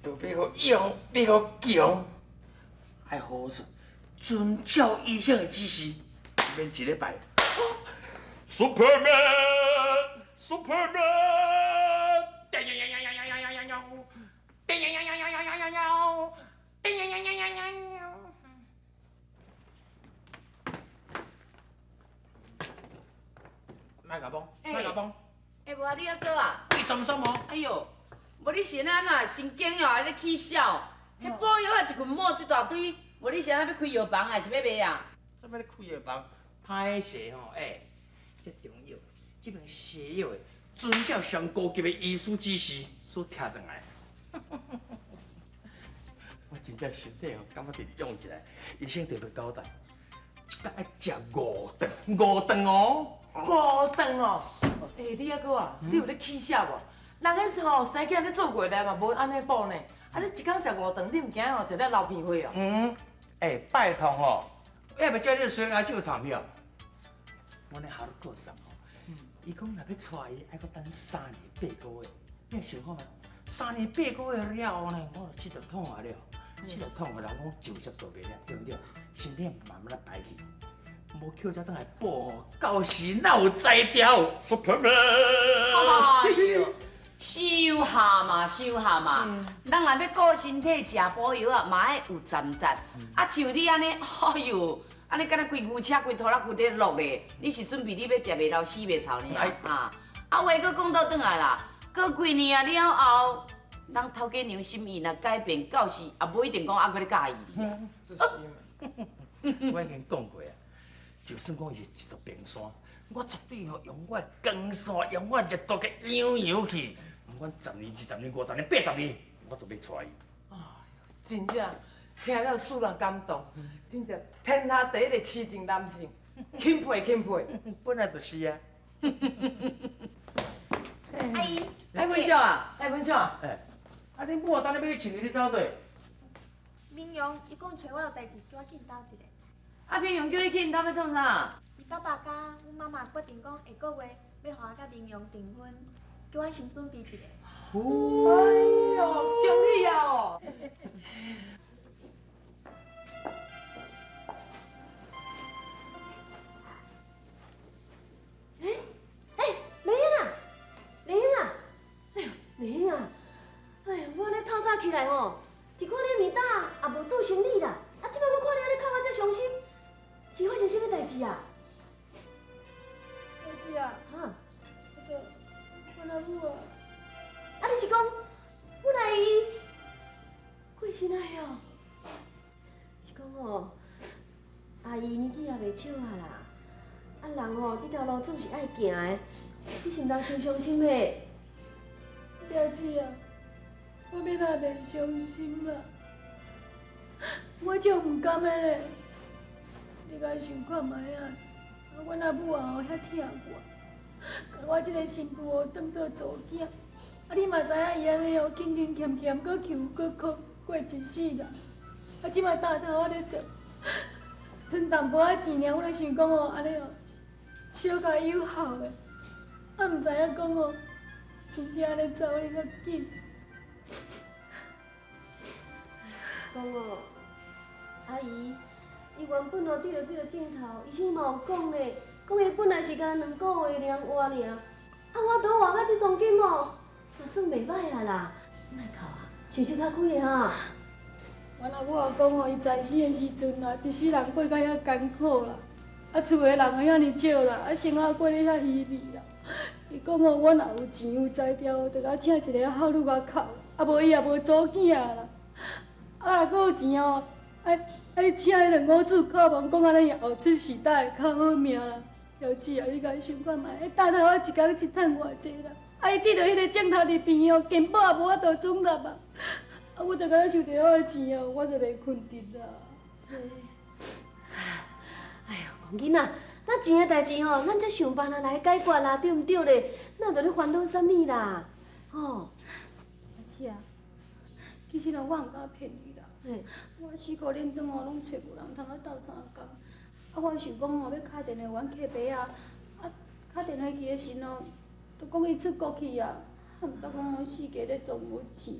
就欲予用，欲予强，愛好好遵照醫生的指示，免一禮拜。Superman，Superman，呀呀呀呀呀呀呀呀呀！呀呀呀呀呀呀呀呀！呀呀呀呀呀呀！莫共幫，莫共幫。欸，無啊，你猶閣啊？為什麼什麼？哎喲，無你是按怎神經哦，咧起痟？彼補藥啊，一群某一大堆，無你是按怎欲開藥房還是欲賣啊？啥物咧開藥房？歹勢吼，欸，這中藥，這爿西藥的，遵照上高級的醫師指示所拆轉來。我真正身體吼，感覺直直勇起來。醫生特別交代，一工愛食五頓，五頓哦。五頓哦。欸，你猶閣啊？你有咧起痟無？人彼吼生囝咧做月來嘛，無按呢補呢。啊，你一工食五頓，你毋驚吼食了流鼻血哦？嗯。欸，拜託吼，猶未食你水阿酒糖票。阮的哈魯閣送吼，伊講若欲娶伊，愛閣等3年8個月。你想看覓？3年8個月了後呢，我就這條痛啊了，這條痛啊，人講就接就袂了，對毋對？身體慢慢仔排去，無抾才轉來補吼，到時哪有才調？Superman！哎喲，傷下嘛，傷下嘛，人若欲顧身體，食補藥啊，嘛愛有站站。啊，像你按呢，哎喲，按呢敢若規牛車規拖拉庫佇落咧，你是準備你欲食袂老死袂臭呢？啊，啊話閣講倒轉來啦，過幾年啊了後，人頭家娘心意若改變，到時也無一定講猶閣咧佮意你。就是嘛。我已經講過啊，就算講伊是一座冰山，我絕對吼用我的光線，用我的熱度共養融去。毋管十年、20年、50年、80年，我都欲娶伊。哎喲，真正聽了使人感動，真正天下第一个痴情男性，欽佩欽佩。本來就是啊。阿姨，哎，文秀啊，哎，文秀啊，哎，啊，恁母等你欲去穿你走佗？明榮伊講揣我有代誌，叫我去𪜶兜一下。啊，明榮叫你去𪜶兜欲創啥？伊爸爸佮阮媽媽決定講下個月欲予我佮明榮訂婚，叫我先準備一下。哎喲，恭喜啊！欸欸，美英啊，美英啊，哎喲，美英啊，哎喲，我按呢透早起來吼，是看你暝晝也無做生理啦，啊，這擺我看你按呢哭甲遮傷心，是發生啥物代誌啊？代誌啊？哈？那個，阮阿母啊。啊，你是講，阮阿姨過身啊喲？是講哦，阿姨年紀也袂少啊啦，啊人吼，這條路總是愛行的，你是毋通傷傷心的。表姐啊，我欲哪會袂傷心啦？我足毋甘的咧，你共想看覓啊？啊，阮阿母啊遐疼我，共我這个新婦哦當做查某囝。啊，你嘛知影伊按呢哦，勤勤俭俭，閣窮閣苦過一世人。啊，這擺擔頭仔咧做，賰淡薄仔錢爾，我咧想講哦，按呢哦，小可有效的。啊，毋知影講哦，真正按呢走得遮緊。是講哦，阿姨，伊原本哦對著這个鏡頭，醫生嘛有講咧，講伊本來是干焦兩個月爾活爾，啊，我拄活到這當今哦，嘛算袂歹啊啦。莫哭啊，想想較開的哈。阮阿母也講哦，伊在世的時陣啊，一世人過甲遐艱苦啦，啊，厝的人也遐爾少啦，啊，生活過得遐稀微啦。伊講哦，我若有錢有才調，就共請一个孝女共哭，啊無伊也無查某囝啦。啊，若閣有錢哦，愛愛請彼兩母子靠網，講按呢以後出世代會較好命啦。表姊啊，你共想看覓？彼擔頭仔一工一趁偌濟啦？啊，伊佇著彼个鏡頭佇邊哦，健保也無法度轉納啊。啊，我就敢若想著我的錢哦，我就袂睏著啦。哎喲，戇囡仔，咱錢的代誌吼，咱才想辦法來解決啦，對毋對咧？哪著咧煩惱啥物啦？吼！阿姊啊，其實哦，我毋敢騙你啦。我四顧恁轉哦，攏揣無人通來鬥相共。啊，我想講吼，欲敲電話予阮客爸啊，啊，敲電話去的時哦，都講伊出國去啊，啊，毋知講哦，四界咧裝無錢。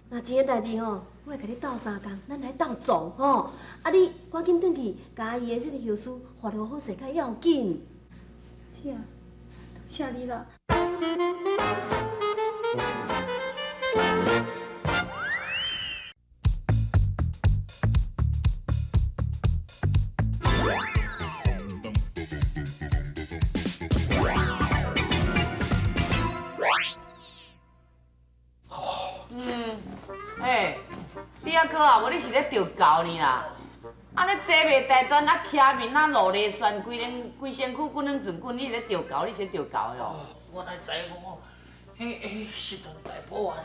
若钱的代誌吼，我會共你鬥相共，咱來鬥撞吼。啊，你趕緊轉去，共伊的這個後事發落好勢較要緊。姐，多謝你啦。欸，你犹阁啊，无你是咧著猴呢啦？按呢坐袂台端，啊徛面啊路咧旋，规身规身躯滚软顺滚，你是咧著猴？你是咧著猴的哦？我哪知影讲哦，彼彼时阵大补丸，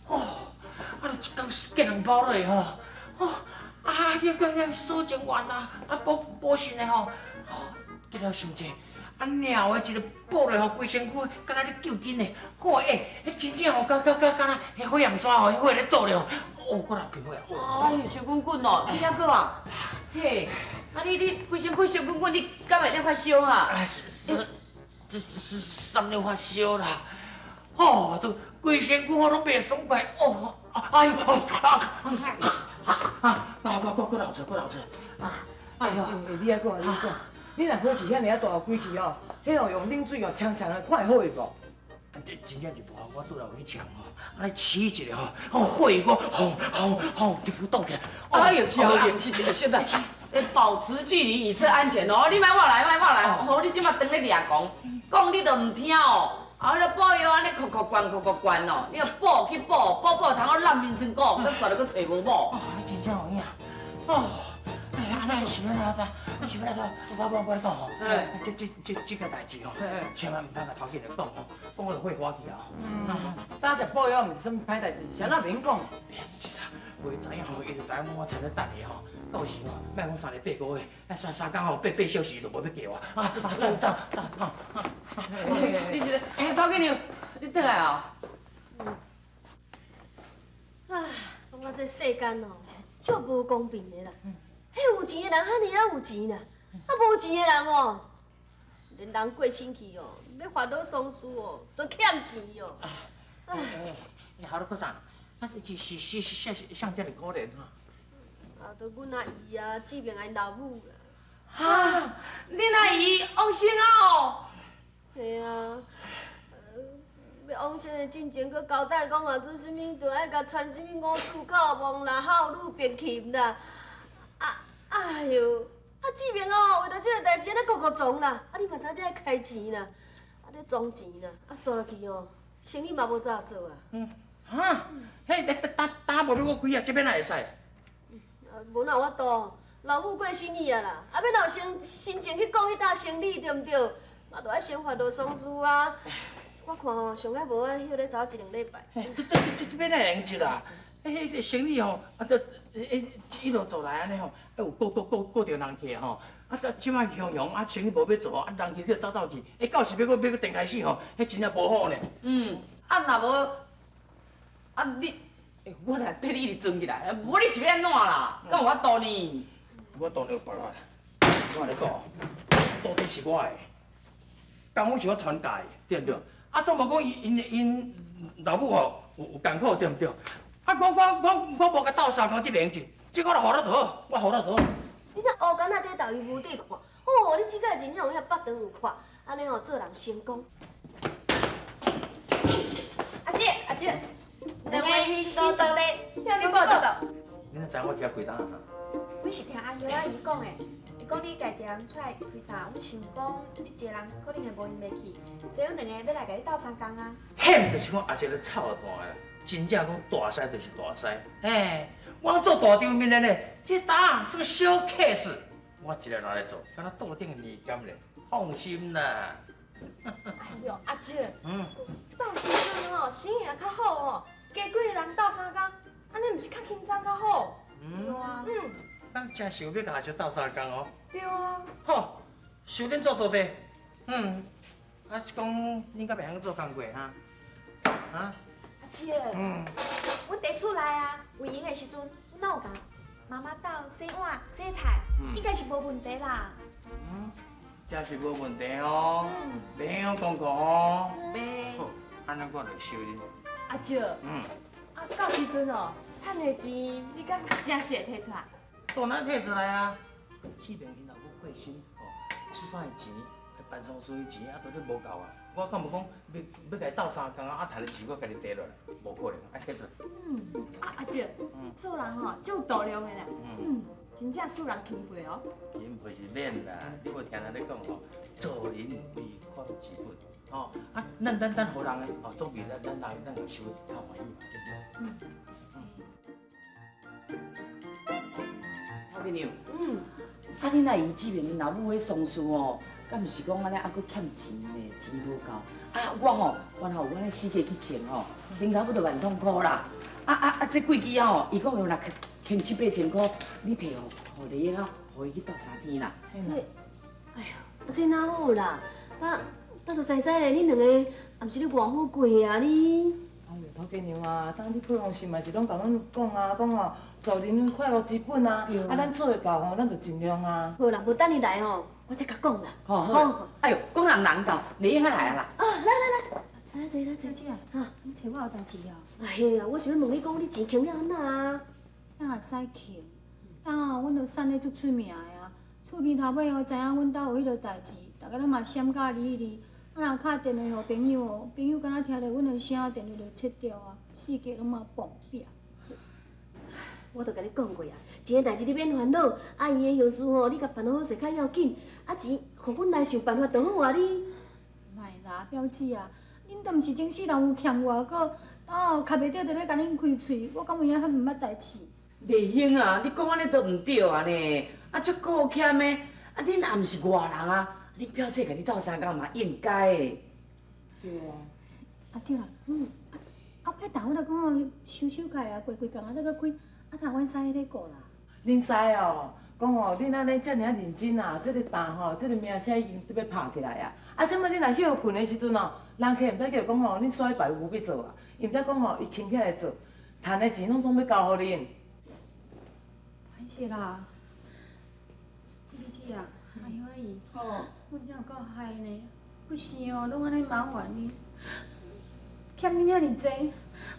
哦，啊你一工寄两包落去吼，哦，啊，遐遐遐锁情丸啊，啊补补肾的吼，哦，寄了伤济。啊，猫的一个补落吼，规身躯敢若咧救紧的，吼欸，彼真正吼，敢敢敢敢若彼火焰山吼，彼火咧倒咧吼，哦，阁流鼻血啊！哎呦，烧滚滚哦，你犹阁啊？嘿，啊你你规身躯烧滚滚，你敢会咧发烧啊？啊是是，这是啥物发烧啦？哦，都规身躯我拢袂爽快，哦，哎呦，啊啊啊！我我阁流出，阁流出，啊，哎呦，欸，你犹阁啊，你犹阁。你若火气遐尔仔大规气吼，彼哦用冷水哦冲冲来，看会好会无？这真正是无效，我拄来有去冲吼，按呢试一下吼，哦火我吼吼吼就倒起来。哎呦，超冷是一个小代志，保持距离以策安全哦。你莫我来，莫我来，吼你这马当咧掠狂，讲你都毋听哦。啊，彼个补药按呢扣扣灌扣扣灌哦，你若补去补补补，通好烂面疮骨，阁煞来阁找无某。哦，真正有影，哦。啊，那是欲按怎？那是欲按怎？我我我咧讲吼，这这这这个代志吼，千万毋通共头家娘讲吼，讲我就火花去啊！嗯，早食补药毋是啥物歹代志，是按怎袂用讲？是啦，袂知影吼，伊就知影我田咧等伊吼，到时吼，莫讲三日八个月，啊三三工吼八八小时就无欲过我。啊啊，走走啊啊啊！你是欸，头家娘，你转来哦。唉，感觉这世间哦，足无公平的啦。彼有钱的人遐尔仔有钱啦，啊无钱的人哦，连人过身去哦，欲烦恼丧事哦，都欠钱哦。唉，好了，阁啥？啊，是是是是像这么可怜哈？啊，都阮阿姨啊，志明𪜶老母啦。哈，恁阿姨往生啊哦？嘿啊，欲往生的进前，阁交代讲啊，做啥物，著爱共传啥物五子靠梦啦、孝女别琴啦。啊，哎哟，啊志明哦，为著这个代志按呢顾顾撞啦，啊你嘛知影这爱开钱啦，啊咧装钱啦，啊煞落去哦，生意嘛无咋做啊。嗯，哈，彼打打无欲阁开啊，这欲哪会使？啊，无哪有法度，老母过身去啊啦，啊欲哪有心心情去顾彼搭生理对毋对？嘛著爱先烦恼丧事啊。我看吼，上较无爱歇咧走一两礼拜。这这这这欲哪会用得啊？彼生理吼，啊，这一路做来按呢吼，有顾顾顾顾著人客吼，啊，这这摆雄雄啊，生意无欲做，啊，人客去走走去，欸，到时欲阁欲阁重开始吼，彼真正无好呢。嗯，啊，若无，啊你，欸，我来对你一直装起来，无你是欲按怎啦？敢有法度呢？我当然有办法啦。我共你讲，到底是我的，工夫是我传教的，对毋对？啊，总无讲𪜶𪜶𪜶老母吼有有艰苦，对毋对？啊，我我我我无共斗相共这个钱，这我就予了就好，我予了就好。你若乌干仔伫斗伊无底看，哦，你这个真正有遐腹长有阔，按呢吼做人成功。阿姐，阿姐，两位新徒弟，听你报道。你哪知影我伫遐开档啊？阮是听阿叶阿姨讲的，伊讲你家一个人出来开档，阮想讲你一个人可能会无闲袂去，所以阮两个欲来共你斗相共啊。彼就是讲阿姐咧臭大的。真正讲大师就是大师，嘿，我拢做大场面的呢，这搭什么小 case，我一个人来做，敢若桌顶的年咸咧，放心啦。哎哟，阿姐，斗时阵吼，生意也较好吼，加几个人斗相共，按呢毋是较轻松较好？对啊。咱真想欲共阿姐斗相共哦。对啊。好，收恁做徒弟。啊是讲恁敢袂晓做工课哈？啊？阿姐，阮伫厝内啊，有闲的时阵，阮哪有共妈妈斗洗碗、洗菜，应该是无问题啦。这是无问题哦，袂晓功课哦。袂。好，按呢我就收恁。阿姐。啊，到時陣哦，趁的錢你敢真是會提出來？當然提出來啊！志明𪜶老母過身吼，吃飯的錢、辦喪事的錢啊，都咧無夠啊！我敢無講欲欲共伊鬥相共啊？啊，趁的錢我家己提落來，無可能，愛提出來。啊，阿姐，你做人吼足有度量的啦。真正使人欽佩哦。欽佩是免啦，你無聽人咧講吼，做人為寬之本，吼啊，咱咱咱予人的，哦，總比咱咱人咱人收較歡喜嘛，對不對？頭家娘，啊，恁阿姨志明𪜶老母彼喪事吼，敢毋是講按呢猶閣欠錢呢？錢無夠。啊，我吼，原來有按呢四界去還吼，還差不多萬通箍啦。啊啊啊！這過期啊吼，伊講用來還七八千箍，你提予予麗英啊，予伊去鬥三天啦。這，哎喲，啊這哪好啦？呾呾就知知咧，恁兩个也毋是咧偌好過啊你。哎喲，頭家娘啊，當你配方時嘛是攏共阮講啊，講吼做人快樂之本啊，啊，咱做會到吼，咱就盡量啊。好啦，無等伊來吼，我再共講啦。好，好。哎喲，講人人到，麗英仔來啊啦。啊，來來來，來坐來坐。小姐啊，你揣我有代誌啊？哎呀，我想欲問你講，你錢還了按怎啊？哪會使還？當吼，阮就散咧足出名的啊，厝邊頭尾哦知影阮兜有彼落代誌，逐家攏嘛閃甲離離。啊，若敲電話予朋友哦，朋友敢若聽著阮的聲，電話就切掉啊，四界攏嘛碰壁。我都共你講過啊，錢的代誌你免煩惱，阿姨的後事吼，你共辦好勢較要緊。啊，錢，予阮來想辦法就好啊，你。莫啦，表姊啊，恁都毋是前世人有欠我，閣哦，磕袂著就欲共恁開喙，我敢有影遐毋捌代誌？麗英啊，你講按呢都毋對啊呢，啊足顧欠的，啊恁也毋是外人啊，恁表姐共你鬥相共嘛應該的。對啊。啊對啦，啊彼當我就講哦，收手開啊，過幾工啊，再閣開，啊，通阮師咧顧啦。恁師哦，講哦，恁按呢遮爾仔認真啊，這個擔吼，這個名聲已經欲拍起來啊。啊，這擺恁若歇睏的時陣哦，人客毋知叫講吼，恁煞去別有欲做啊，伊毋知講吼，伊囥起來做，趁的錢攏總欲交予恁。歹勢啦，表姊啊，阿英阿姨，我真有夠害呢，不是哦，攏按呢麻煩你，欠恁遐爾濟，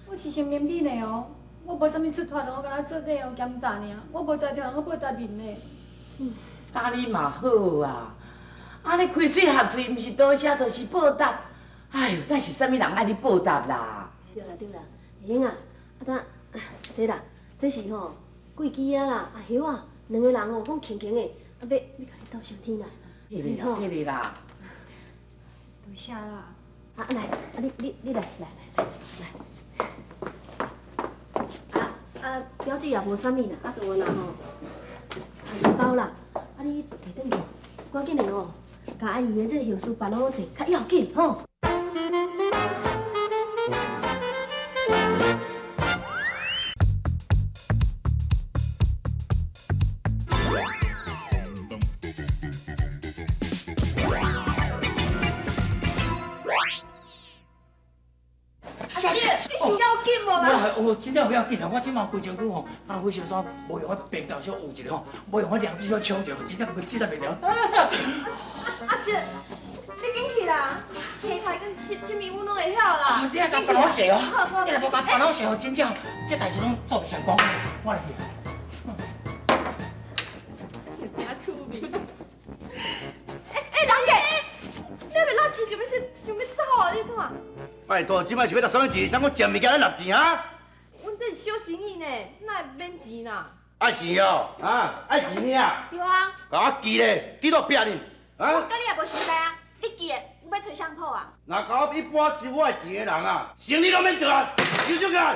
我是成年美的哦，我無啥物出脫，我敢若做這樣兼擔爾，我無才調，我報答面的。答你嘛好啊，按呢開喙合喙，毋是多謝就是報答。哎喲，但是啥物人愛你報答啦？對啦對啦，麗英啊，啊等，這啦，這是吼貴機啊啦，阿葉啊，兩個人吼講輕輕的，啊欲欲共你鬥相天啦。客氣啦，客氣啦。多謝啦。啊來，啊你你你來來來來。啊啊，表姊也無啥物啦，啊，就我啦吼，揣一包啦，啊你提轉去，趕緊的吼，共阿姨的這個後事辦好勢，較要緊吼。我真正不要緊啊！我這馬規身軀吼，啊，火燒山無用我便當小有一個吼，無用我兩隻手搶一個，真正袂，真正袂著。阿姐，你緊去啦！題材跟啥物阮攏會曉啦。你愛共辦好勢哦，你若無共辦好勢哦，真正這代誌攏做袂成功。我來去。真趣味。欸，人家，你還袂落錢就欲想欲走啊？你看。拜託，這擺是欲捌啥物錢？啥閣食物件咧捌錢啊？阮這是小生意呢，哪會免錢啦？愛錢哦，啊，愛錢爾。對啊。共我記咧，記到壁哩，啊？我佮你也無相知啊，你記的有欲揣誰討啊？若共我一般收我的錢的人啊，生意攏免做啊，收手起來。